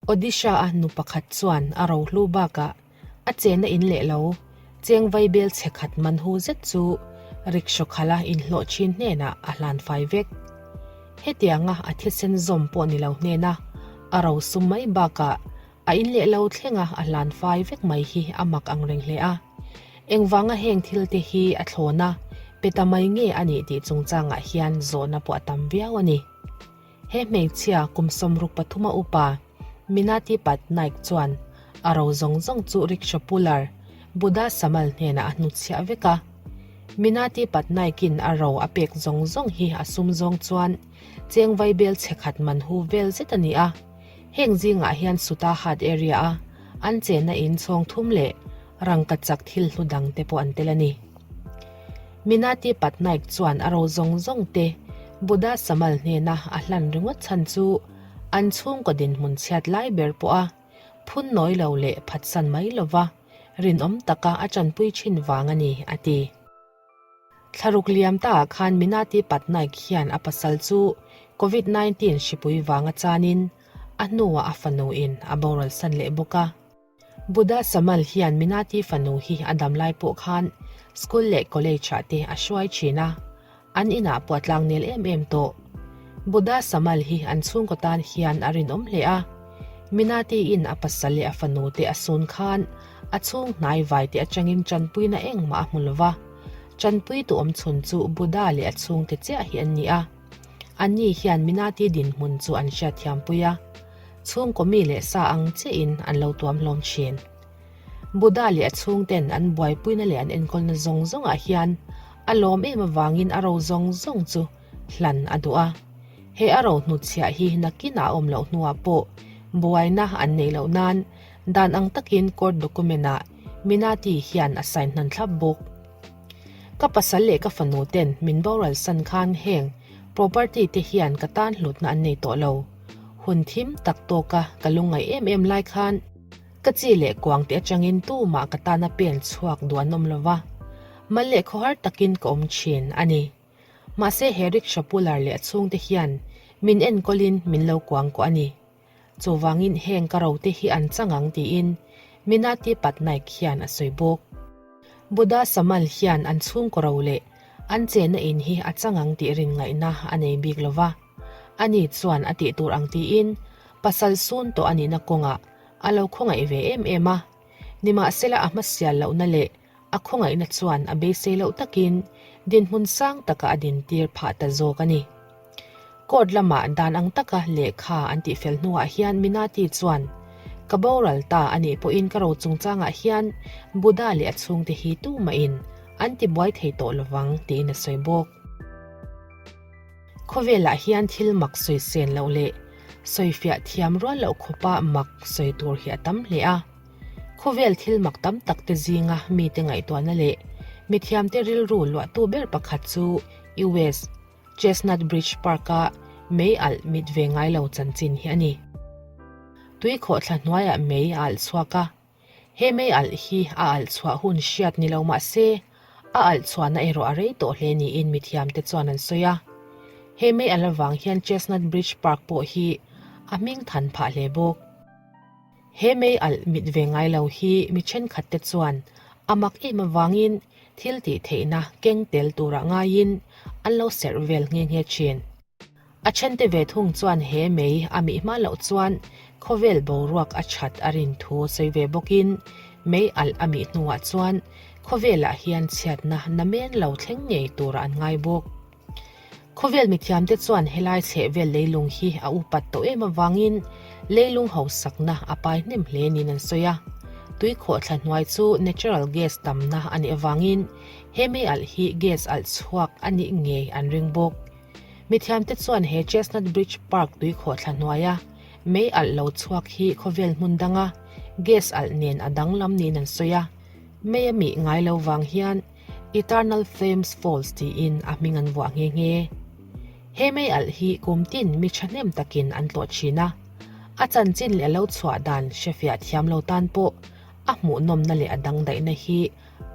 Odisha-a nu pakhat chuan a rohlu bakah a chenna in leh lo cheng vaibel chhe khat man hu zet chu rickshaw khala inhlawh thin hnenah a hlan fai vek. Hetianga a thisen zawm pawh ni lo hnena a ro sum mai bakah a in leh lo thlenga a hlan fai vek mai hi a mak ang reng hle a. Engvanga heng thil te hi a thlawn a, pe ta mai nge a nih tih chungchangah hian zawhna pawh a tam viau a ni. He hmeichhia kum 63 a upa Minati Patnaik chuan a ro zawng zawng chu rickshaw puller Buddha Samal hnenah a hnutchhiah vek a. Minati Patnaik-in a ro a pek zawng zawng hi a sum zawng chuan cheng vaibel chhe khat man hu vel zet a ni a. Heng zingah hian Sutahat area-a an chenna in chhawng thum leh rangkachak thil hlu dang te pawh an tel a ni. Minati Patnaik chuan a ro zawng zawng te Buddha Samal hnena a hlan ringawt chhan chu an chhungkaw dinhmun chhiat lai ber pawh a phun nawi lo leh phatsan mai lova rinawm taka a tanpui thin vang a ni, a ti. Thlaruk liam taah khan Minati Patnaik hian a pasal chu Covid 19 hripui vanga chanin a hnuah a fanu in a boral san leh bawk a. Buddha Samal hian Minati fanu hi a dam lai pawh khan school leh college ah te a hruai thin a, an inah pawh a tlang nel em em tawh. Buddha Samal hi an chhungkaw tan hian a rinawm hle a, Minati in a pasal leh a fanu te a sun khan a chhung hnai vai te atangin tanpuina engmah a hmu lova, tanpui tu awm chhun chu Buddha leh a chhungte chiah hi an ni a. Anni hian Minati dinhmun chu an hriatthiampui a. Chhungkaw mi leh sa ang chiahin an lo tuam hlawm thin. Buddha leh a chhungten an buaipuina leh an enkawlna zawng zawngah hian a lawm em avangin a ro zawng zawng chu hlan a duh a. He a ro hnutchhiah hi nakinah a awm loh hnuah pawh buaina an neih loh nan dan ang takin court document-ah Minati hian a sign hnan thlap bawk. Ka pasal leh ka fanu ten min boral san khan heng property te hian ka tan hlutna an nei tawh lo. Hun thim tak tawka ka lungngaih em em lai khan ka chi leh kuang te atangin tumah ka tana pen chhuak duh an awm lo va, mal leh khawhar takin ka awm thin a ni. Mahse he rickshaw puller leh a chhungte hian min enkawlin min lo kuangkuah a ni. Chuvangin heng ka rote hi an chang ang tiin Minati Patnaik hian a sawi bawk. Buddha Samal hian an chhungkaw ro leh an chenna in hi a chang ang tih rin ngaihna a nei bik lo va. Ani chuan a tih tur ang tiin pasal sun tawh a nihna kawngah a lo khawngaih ve em em a. Nimahsela a hmasial lohna leh A khawngaihna chuan a beisei loh takin dinhmun sang takah a dintir phah ta zawk a ni. Court lamah dan ang taka lehkha an tihfel hnuah hian Minati chuan, Ka boral ta a nih pawhin ka ro chungchangah hian Buddha leh a chhungte hi tumahin an tibuai thei tawh lovang tiin a sawi bawk. Khawvelah hian thil mak sawi sen loh leh sawifiah thiam rual loh khawpa mak sawi tur hi a tam hle a. Khawvel thil mak tam tak te zinga mite ngaihtuahna leh mithiamte rilru luahtu ber pakhat chu US Chestnut Bridge Park-a mei alh mit ve ngai lo chanchin hi a ni. Tui khawhthla hnuaiah mei a alh chhuak a, he mei alh hi a alh chhuah hun hriat ni lo mah se a alh chhuahna erawh a rei tawh hle niin mithiamte chuan an sawi a. He mei alh avang hian Chestnut Bridge Park pawh hi a hming than phah hle bawk. He mei alh mit ve ngai lo hi mi thenkhat te chuan a mak em avangin thil tih theihna keng tel turah ngaiin an lo serh vel nghe nghe thin. A thente ve thung chuan he mei a mih hma loh chuan khawvel boruak a that a rin thu sawi ve bawkin mei alh a mih hnuah chuan khawvelah hian chhiatna namen lo thleng ngei turah an ngai bawk. Khawvel mithiamte chuan helai chhehvel leilung hi a upat tawh em avangin leilung hausakna a pai hnem hle niin an sawi a. Tui khawhthla hnuai chu natural gas tamna a nih avangin he mei alh hi gas alh chhuak a nih ngei an ring bawk. Mithiamte chuan he Chestnut Bridge Park tui khawhthla hnuaia mei alh lo chhuak hi khawvel hmun danga gas alh nen a danglam niin an sawi a. Mei a mih ngai lo vang hian Eternal Flames Falls tiin a hming an vuah nghe nghe. He mei alh hi kum tin mi thahnem takin an tlawh thin a, a chanchin leh a lo chhuah dan hrefiah thiam lo tan pawh a hmuhnawmna leh a dangdaihna hi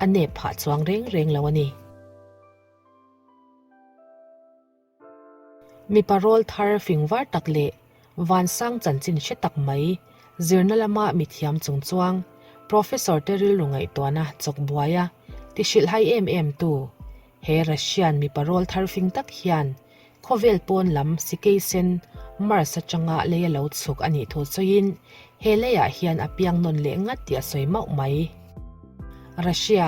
a nep phah chuang reng reng lo a ni. Mipa rawl thar fing var tak leh vansang chanchin hre tak mai. Zirna lama mithiam chungchuang Professor te rilru ngaihtuahna chawk buaia ti hrilhhai em em tu he Russian mipa rawl thar fing tak hian khawvel pawn lam sikei sen Mars atanga lei a lo chhuk a nih thu sawiin he leiah hian a piang nawn leh ngat tih a sawi mauh mai. Russia,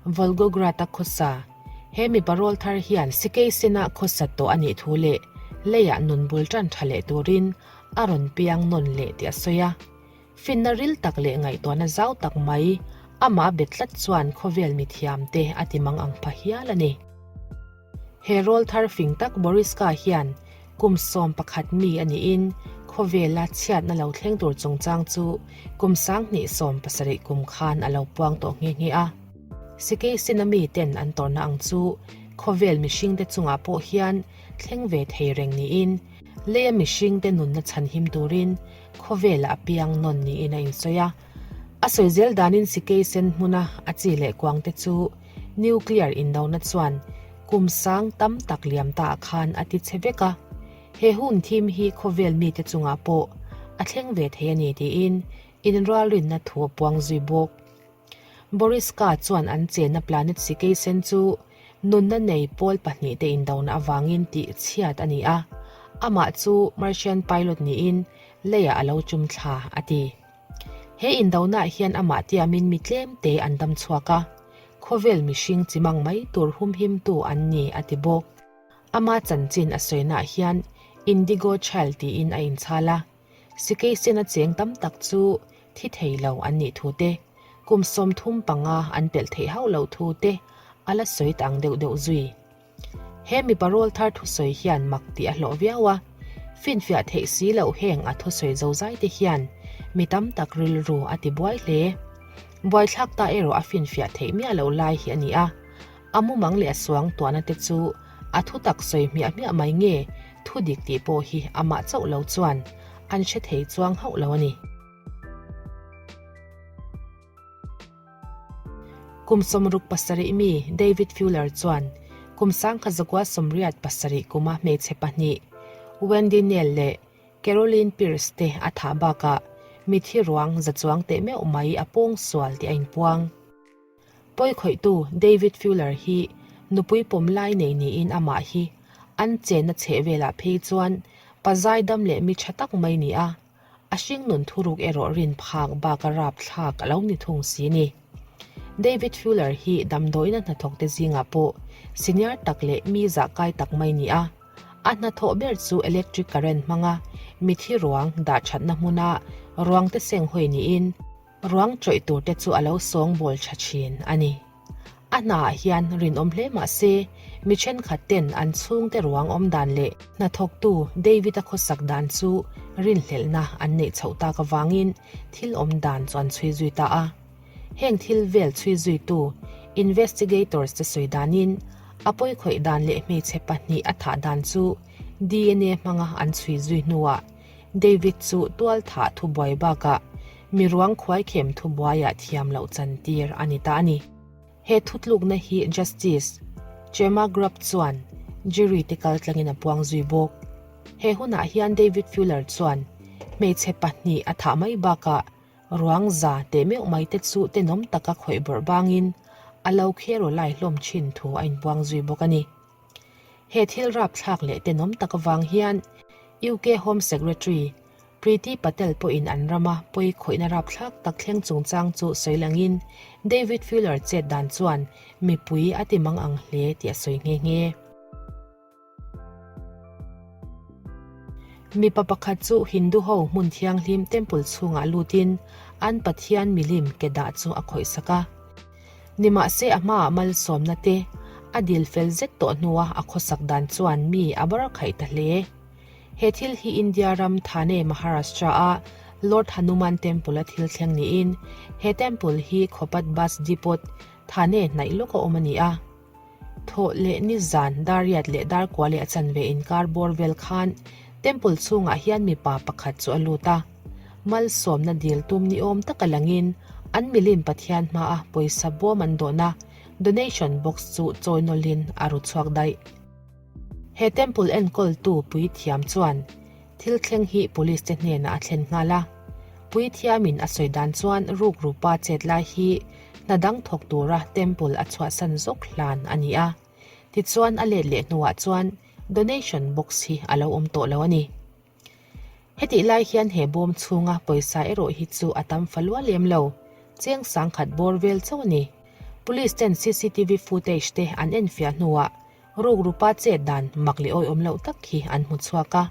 Volgograd-a khawsa he mipa rawl thar hian sikei senah khawsa tawh a nih thu leh leiah nun bul tan tha leh turin a rawn piang nawn leh tih a sawi a. Finna ril tak leh ngaihtuahna zau tak mai amah bet tlat chuan khawvel mithiam te a ti mang ang pha hial a ni. He rawl thar fing tak Boriska hian kum 11 mi a niin khawvela chhiatna lo thleng tur chungchang chu kum 2017 kum khan a lo puang tawh nghe nghe a. Sikei sina mi ten an tawrhna ang chu khawvel mihring te chungah pawh hian thleng ve thei reng niin leia mihring te nunna chhanhim turin khawvelah a piang nawn niin a insawi a. A sawi zel danin sikei sen hmuna a chi leh kuang te chu nuclear indona chuan kum sang tam tak liam ta ah khan a ti che vek a. He hun thim hi khawvel mite chungah pawh a thleng ve thei a ni tiin inralrinna thu a puang zui bawk. Boriska chuan an chenna planet sikei sen chu nunna nei pawl pahnihte indona avangin tih chhiat a ni a, amah chu Martian pilot niin leiah a lo chum thla a ti. He indonaah hian amah tiamin mi tlemte an dam chhuak a, khawvel mihring chimang mai tur humhimtu an ni a ti bawk. Ama chanchin a sawinaah hian Indigo Child tiin a inchhal a. Sikei sena cheng tam tak chu thi thei lo an nih thu te, kum 35 an pelh theih hauh loh thu te a la sawi ta ang deuh deuh zui. He mipa rawl thar thusawi hian mak tih a hlawh viau a, finfiah theih si loh heng a thusawi zozai te hian mi tam tak rilru a ti buai hle. Buaithlak ta erawh a finfiah theih miah loh lai hi a ni a. A mumang leh a suang tuahna te chu a thutak sawi hmiah hmiah mai nge thu dik tih pawh hi amah chauh lo chuan an hre thei chuang hauh lo a ni. Kum 67 mi David Fuller chuan kum 1987 kuma hmeichhe pahnih Wendy Neal leh Caroline Pierce te a thah bakah mithi ruang za chuang teh meuh mai a pawng sual tih a inpuang. Pawikhawihtu David Fuller hi nupui pawm lai nei niin amah hi an chenna chheh velah phei chuan pa zaidam leh mi tha tak mai ni a, a hringnun thuruk erawh rin phak baka rapthlak a lo ni thung si ni. David Fuller hi damdawiina hnathawkte zingah pawh senior tak leh mi zahkai tak mai ni a, a hnathawh ber chu electric current hmanga mithi ruang dahthatna hmuna ruangte senghawi niin, Ruang chawih tur te chu a lo sawngbawl tha thin a ni. A hnaah hian rinawm hle mah se, mi thenkhat ten an chhungte ruang awm dan leh hnathawktu David-a khawsak dan chu rinhlelhna an neih chhoh tak avangin thil awm dan chu an chhui zui ta a. Heng thil vel chhui zuitu investigators te sawi danin a pawikhawih dan leh hmeichhe pahnih a thah dan chu DNA hmanga an chhui zui hnuah David chu tual thah thubuai bakah mi ruang khuaikhem thubuaiah thiam loh chantir a ni ta a ni. He thutlukna hi Justice Chema Grubb chuan jury te kaltlangin a puang zui bawk. He hunah hian David Fuller chuan hmeichhe pahnih a thah mai bakah ruang za teh meuh mai te chu tenawm taka khawih bawrh bangin a lo kheraw lai hlawm thin thu a inpuang zui bawk a ni. He thil rapthlak leh tenawm tak avang hian UK Home Secretary Priti Patel pawhin an rama pawi khawihna rapthlak tak thleng chungchang chu sawi langin David Fuller chet dan chuan mipui a ti mang ang hle tih a sawi nghe nghe. Mipa pakhat chu Hindu ho hmun thianghlim temple chhungah lutin an pathian milim ke dah chu a khawihsak a. Nimahse a hmaah malsawmna te a dil fel zet tawh hnua a khawsak dan chuan mi a bar khaih ta hle. He thil hi India ram Thane, Maharashtra a Lord Hanuman Temple a thil thleng niin he temple hi Khopat Bus Depot, Thane hnaih lawk a awm a ni a. Thawh leh ni zan dar riat leh dar kua leh a chanve inkar bawr vel khan temple chhungah hian mipa pakhat chu a lut a. Malsawmna dil tum ni awm taka langin an milim Pathian hmaa pawisa bawm an dawhna donation box chu chawi nawlhin a ru chhuak daih. He temple enkawltu puithiam chuan thil thleng hi police te hnenah a thlen nghal a. Puithiamin a sawi dan chuan rukrupa chet lai hi hna dang thawk tura temple a chhuahsan zawk hlan a ni a. Tichuan a let leh hnuah chuan donation box hi a lo awm tawh lo a ni. Hetih lai hian he bawm chhunga pawisa erawh hi chu a tam fa lua lem lo, cheng sangkhat bawr vel chauh a ni. Police ten cctv footage te an enfiah hnuah rukrupa chet dan mak leh awihawm loh tak hi an hmu chhuak a.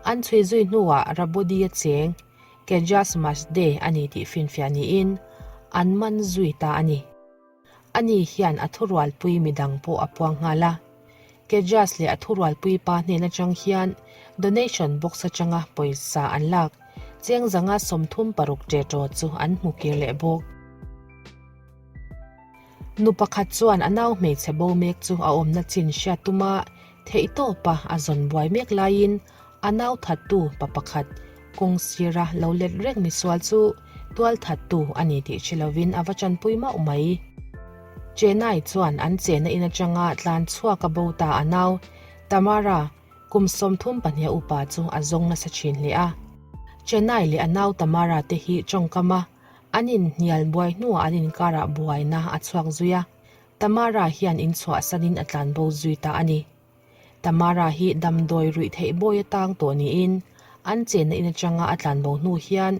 An chhui zui hnuah Rabodi-a cheng Kejas Masde a ni tih finfiah niin an man zui ta a ni. Ani hian a thurualpui midang pawh a puang nghal a. Kejas leh a thurualpui pa hnen atang hian donation box atanga pawisa an lak cheng zanga 36 ṭeṭaw chu an hmu kir leh bawk. Nu pakhat chuan a nau hmeichhe bo mek chu a awmna chin hriat tuma theihtawpa a zawn buai mek laiin A nau thattu pa pakhat kawng sira lo let reng misual chu tual thattu a ni tih hre lovin a va chanpui mauh mai. Chennai chuan an chenna in atanga tlan chhuak a bo ta a nau Tamara kum 32 upa chu a zawng nasa thin hle a. Chennai leh a nau Tamara te hi tawngkama an inhnial buai hnuah an inkarah buaina a chhuak zui a, Tamara hian inchhuahsanin a tlanbo zui ta a ni. Tamara hi damdawi ruih theih bawi atang tawh niin an chenna in atanga a tlanbo hnu hian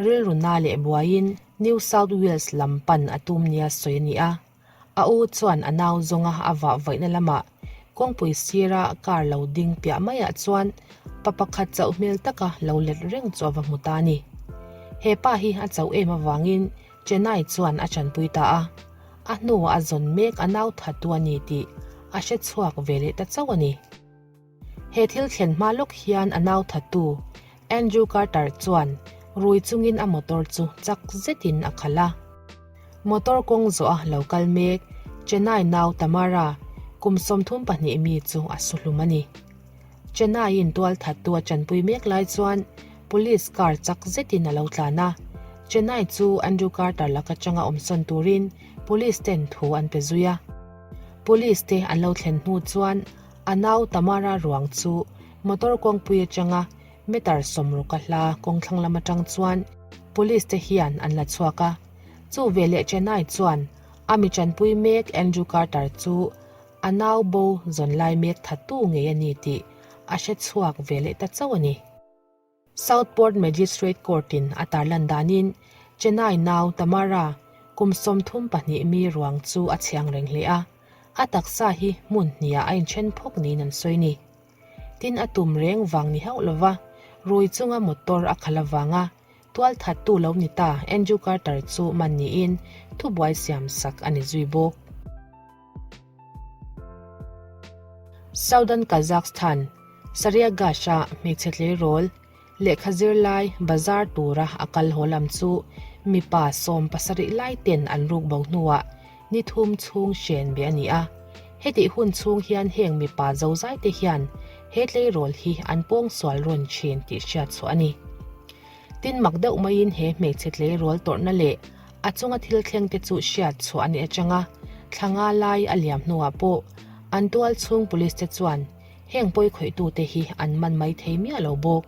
rilru na leh buaiin New South Wales lam pan a tum nia sawi a ni a. A u chuan a nau zawnga a vah vaihna lamah kawngpui sira car lo ding piah maiah chuan pa pakhat chauh hmel taka lo let reng chu a va hmu ta a ni. He pa hi a chauh em avangin Chennai chuan a chanpui ta a. A hnuah a zawn mek a nau thattu a ni tih a hre chhuak ve leh ta chauh a ni. He thil thlen hma lawk hian a nau thattu Andrew Carter chuan rui chungin a motor chu chak zetin a khalh a. Motor kawng zawh a lo kal mek Chennai nau Tamara kum 32 mi chu a su hlum a ni. Chennai-in tual thattu a chanpui mek lai chuan Police car chak zetin a lo tlan a. Chennai chu Andrew Carter laka changa awmsawn turin Police ten thu an pe zui a. Police te an lo thlen hnu chuan a nau Tamara ruang chu motor kawngpui atanga meter 60 a hla kawngthlang lam atang chuan Police te hian an la chhuak a. Chu veleh Chennai chuan a mi chanpui mek Andrew Carter chu A nau bo zawn lai mek thattu ngei a ni tih a hre chhuak ve leh ta chauh a ni. Southport Magistrate Court-in a tarlan danin Chennai nau Tamara kum 32 mi ruang chu a chhiang reng hle a, a taksa hi hmun hniah a inthen phawk niin an sawi ni. Tin a tum reng vang ni hauh lova rui chunga motor a khalh avanga tual thattu lo ni ta Andrew Carter chu man niin thubuai siam sak a ni zui bawk. Southern Kazakhstan, Saryagash-a hmeichhe tleirawl, lehkha zirlai bazar tura a kal haw lam chu mipa 17 lai ten an ruk bo hnuah ni thum chhung hren be a ni a. Hetih hun chhung hian heng mipa zozai te hian he tleirawl hi an pawngsual rawn thin tih hriat chhuah a ni. Tin mak deuh maiin he hmeichhe tleirawl tawrhna leh a chunga thil thleng te chu hriat chhuah a ni atanga thla nga lai a liam hnuah pawh an tual chhung police te chuan heng pawi khawihtute hi an man mai thei miah lo bawk.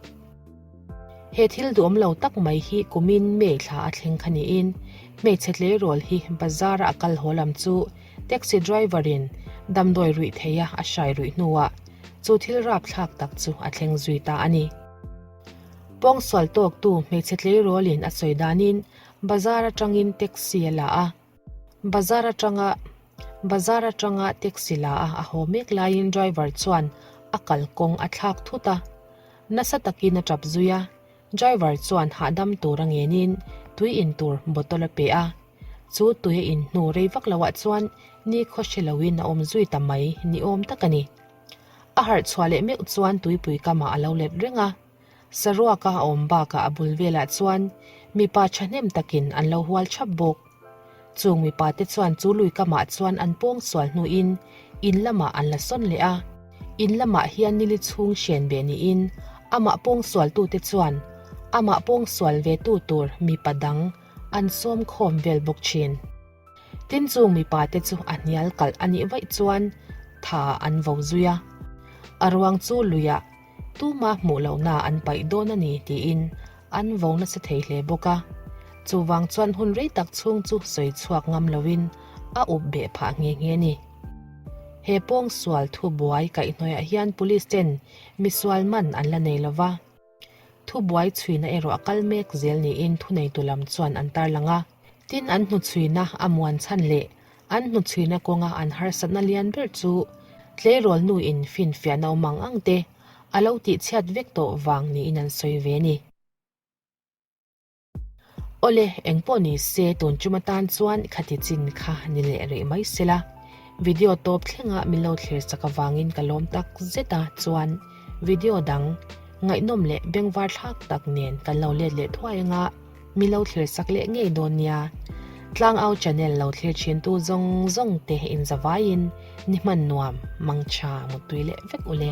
He thil duhawm lo tak mai hi kumin May thla a thleng kha niin hmeichhe tleirawl hi bazar a kal haw lam chu taxi driver in damdawi ruih theia a hrai ruih hnuah chu thil rapthlak tak chu a thleng zui ta a ni. Pawngsual tawktu hmeichhe tleirawlin a sawi danin bazar atangin taxi a la a, bazar atanga bazar atanga taxi la a a haw mek laiin driver chuan a kalkawng a thlak thut a, nasa takin a tap zui a, driver chuan hahdam tur a ngenin tui in tur bottle a pe a, chu tui a in hnu rei vak loah chuan nikhaw hre loin a awm zui ta mai ni awm tak a ni. A harh chhuah leh meuh chuan tuipui kamah a lo let reng a. Saruaka a awm bakah a bul velah chuan mipa thahnem takin an lo hual thap bawk. Chung mipa te chuan chu lui kamah chuan an pawng sual hnuin in lamah an la sawn leh a. In lamah hian nili chhung hren ve niin amah pawng sualtute chuan amah pawng sual ve tu tur mipa dang an sawm khawm vel bawk thin. Tin chung mipa te chu a hnial kalh a nih vaih chuan tha an vo zui a, a ruang chu luiah tuma hmuh lohna an paih dawn a ni tiin. an vo nasa thei hle bawk a. Chuvang chuan hun rei tak chhung chu sawi chhuak ngam loin a up beh phah nghe nghe a ni. He pawngsual thubuai kaihhnawihah hian police ten misual man an la nei lova. Thubuai chhuina erawh a kal mek zel niin thuneitu lam chuan an tarlang a. Tin, an hnuchhuina a muan chhan leh an hnuchhuina kawnga an harsatna lian ber chu tleirawl nuin finfiahna awm ang ang te a lo tihchhiat vek tawh vang niin an sawi ve a ni. Awle, engpawh ni se tun tum atan chuan khati chin kha ni leh rih mai sela. Video tawp thlenga min lo thlir chak avangin ka lawm tak zet a, chuan video dang ngaihnawm leh bengvar thlak tak nen kan lo let leh thuai anga min lo thlir sak leh ngei dawn nia. Tlangau channel lo thlir thin tu zawng zawng te inzavaiin ni hman nuam mangtha muttui leh vek ule.